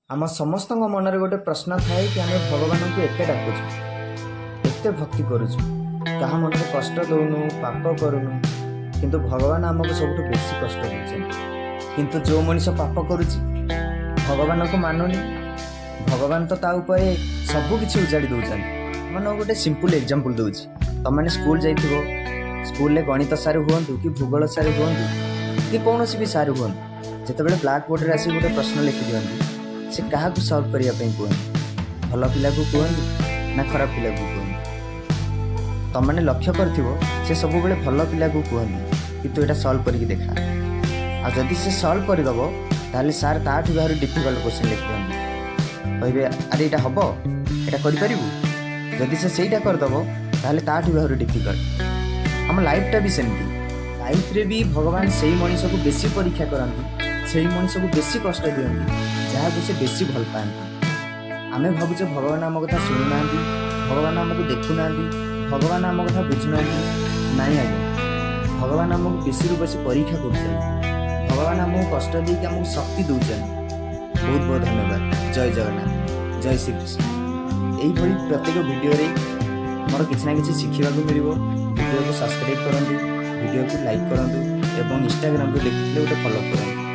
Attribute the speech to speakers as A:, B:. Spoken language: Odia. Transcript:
A: ଆମ ସମସ୍ତଙ୍କ ମନରେ ଗୋଟେ ପ୍ରଶ୍ନ ଥାଏ କି ଆମେ ଭଗବାନଙ୍କୁ ଏତେ ଡାକୁଛୁ, ଏତେ ଭକ୍ତି କରୁଛୁ, କାହା ମନରେ କଷ୍ଟ ଦଉନୁ, ପାପ କରୁନୁ, କିନ୍ତୁ ଭଗବାନ ଆମକୁ ସବୁଠୁ ବେଶୀ କଷ୍ଟ ଦେଉଛନ୍ତି। କିନ୍ତୁ ଯେଉଁ ମଣିଷ ପାପ କରୁଛି, ଭଗବାନଙ୍କୁ ମାନୁନି, ଭଗବାନ ତ ତା ଉପରେ ସବୁ କିଛି ଉଜାଡ଼ି ଦେଉଛନ୍ତି। ମାନେ ଗୋଟେ ସିମ୍ପଲ୍ ଏକ୍ଜାମ୍ପଲ୍ ଦେଉଛି। ତମମାନେ ସ୍କୁଲ ଯାଇଥିବ, ସ୍କୁଲରେ ଗଣିତ ସାର୍ ହୁଅନ୍ତୁ କି ଭୂଗୋଳ ସାର୍ ହୁଅନ୍ତୁ କି କୌଣସି ବି ସାର୍ ହୁଅନ୍ତୁ, ଯେତେବେଳେ ବ୍ଲାକ୍ ବୋର୍ଡ଼ରେ ଆସିକି ଗୋଟେ ପ୍ରଶ୍ନ ଲେଖିଦିଅନ୍ତି, ସେ କାହାକୁ ସଲ୍ଭ କରିବା ପାଇଁ କୁହନ୍ତି? ଭଲ ପିଲାକୁ କୁହନ୍ତି ନା ଖରାପ ପିଲାକୁ କୁହନ୍ତି? ତମମାନେ ଲକ୍ଷ୍ୟ କରିଥିବ, ସେ ସବୁବେଳେ ଭଲ ପିଲାକୁ କୁହନ୍ତି କି ତୁ ଏଇଟା ସଲ୍ଭ କରିକି ଦେଖା। ଆଉ ଯଦି ସେ ସଲ୍ଭ କରିଦେବ, ତାହେଲେ ସାର୍ ତାଠୁ ବି ଆହୁରି ଡିଫିକଲ୍ଟ କୋଶ୍ଚିନ୍ ଲେଖିଦିଅନ୍ତି। କହିବେ, "ଆରେ, ଏଇଟା ହେବ? ଏଇଟା କରିପାରିବୁ?" ଯଦି ସେ ସେଇଟା କରିଦେବ, ତାହେଲେ ତାଠୁ ବି ଆହୁରି ଡିଫିକଲ୍ଟ। ଆମ ଲାଇଫଟା ବି ସେମିତି। ଲାଇଫରେ ବି ଭଗବାନ ସେଇ ମଣିଷକୁ ବେଶୀ ପରୀକ୍ଷା କରନ୍ତି, ସେଇ ମଣିଷକୁ ବେଶୀ କଷ୍ଟ ଦିଅନ୍ତି, ଯାହାକୁ ସେ ବେଶୀ ଭଲ ପାଆନ୍ତି। ଆମେ ଭାବୁଛେ ଭଗବାନ ଆମ କଥା ଶୁଣୁନାହାନ୍ତି, ଭଗବାନ ଆମକୁ ଦେଖୁନାହାନ୍ତି, ଭଗବାନ ଆମ କଥା ବୁଝୁନାହାନ୍ତି। ନାଇଁ ଆଜ୍ଞା, ଭଗବାନ ଆମକୁ ବେଶୀରୁ ବେଶୀ ପରୀକ୍ଷା କରୁଛନ୍ତି। ଭଗବାନ ଆମକୁ କଷ୍ଟ ଦେଇକି ଆମକୁ ଶକ୍ତି ଦେଉଛନ୍ତି। ବହୁତ ବହୁତ ଧନ୍ୟବାଦ। ଜୟ ଜଗନ୍ନାଥ, ଜୟ ଶ୍ରୀକୃଷ୍ଣ। ଏଇଭଳି ପ୍ରତ୍ୟେକ ଭିଡ଼ିଓରେ ମୋର କିଛି ନା କିଛି ଶିଖିବାକୁ ମିଳିବ। ଭିଡ଼ିଓକୁ ସବସ୍କ୍ରାଇବ୍ କରନ୍ତୁ, ଭିଡ଼ିଓକୁ ଲାଇକ୍ କରନ୍ତୁ ଏବଂ ଇନଷ୍ଟାଗ୍ରାମରୁ ଦେଖିଥିଲେ ଗୋଟେ ଫଲୋ କରନ୍ତୁ।